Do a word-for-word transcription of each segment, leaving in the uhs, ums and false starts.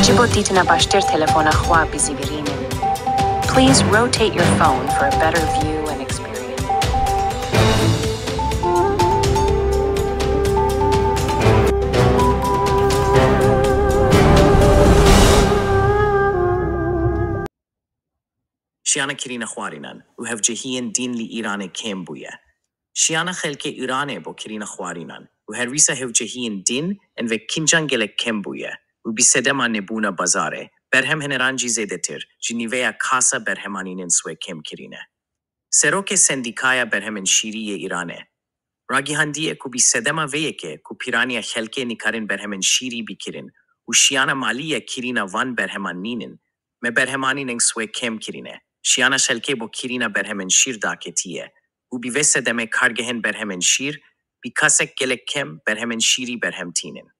Ji bo dîtina baştir telefona xwe bizîvirînin. Please rotate your phone for a better view and experience. Şiyana kirîna xwarînan û hevcehiyên dîn li Îranê kêm bûye. Şiyana xelkê Îranê bo kirîna xwarînan û herwîsa hevcehiyên dîn en vek kincan gelek kêm bûye û bi sedema nebûna bazarê, berhem heneran jî zêdetir ji nîveya kasa berhemanînên swê kêm kirîne. Serokê Sendîkaya Berhemên Şîrî yê Îranê ragihandiye ku bi sedema vê yekê ku pîraniya xelkê nikarin berhemên şîrî bikirin û şiyana malî ya kirîna van berheman nînin, me berhemanînên swê kêm kirîne. Şiyana xelkê bo kirîna berhemên şîr daketiye û bi vê sedemê kargehên berhemên şîr bi kasek gelek kêm berhemên şîrî berhem tînin.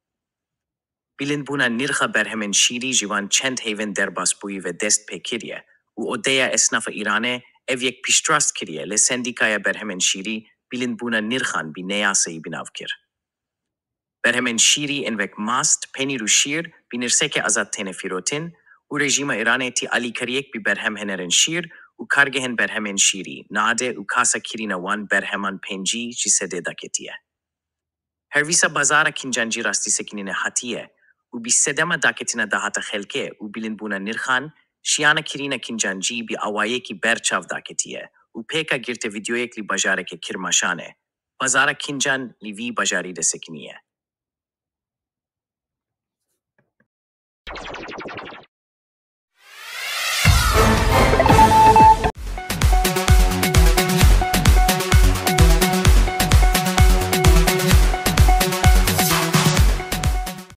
Bilindbûna nirxa berhemên şîrî ji van çend heyvên derbasbûyî ve dest pê kiriye û odeya esnafa Îranê ev yek piştrast kiriye, lê Sendîkaya Berhemên Şîrî bilindbûna nirxan bi neyaseyî binav kir. Berhemên şîrî ên wek mast, penîr û şîr bi nirxekê azad têne firotin û rejîma Îranê tî alîkariyek bi berhemhenerên şîr û kargehên berhemên şîrî nade û kasa kirîna wan berheman pêncî ji sedê daketiye. Herwîsa bazara kincan jî rastî sekinîne hatiye û bi sedema daketina dahata xelkê û bilindbûna nirxan, şiyana kirîna kincan jî bi awayekî ber çav daketiye û pêka girtê vîdyoyek li bajarekê Kirmaşanê, bazara kincan li vî bajarî de sekiniye.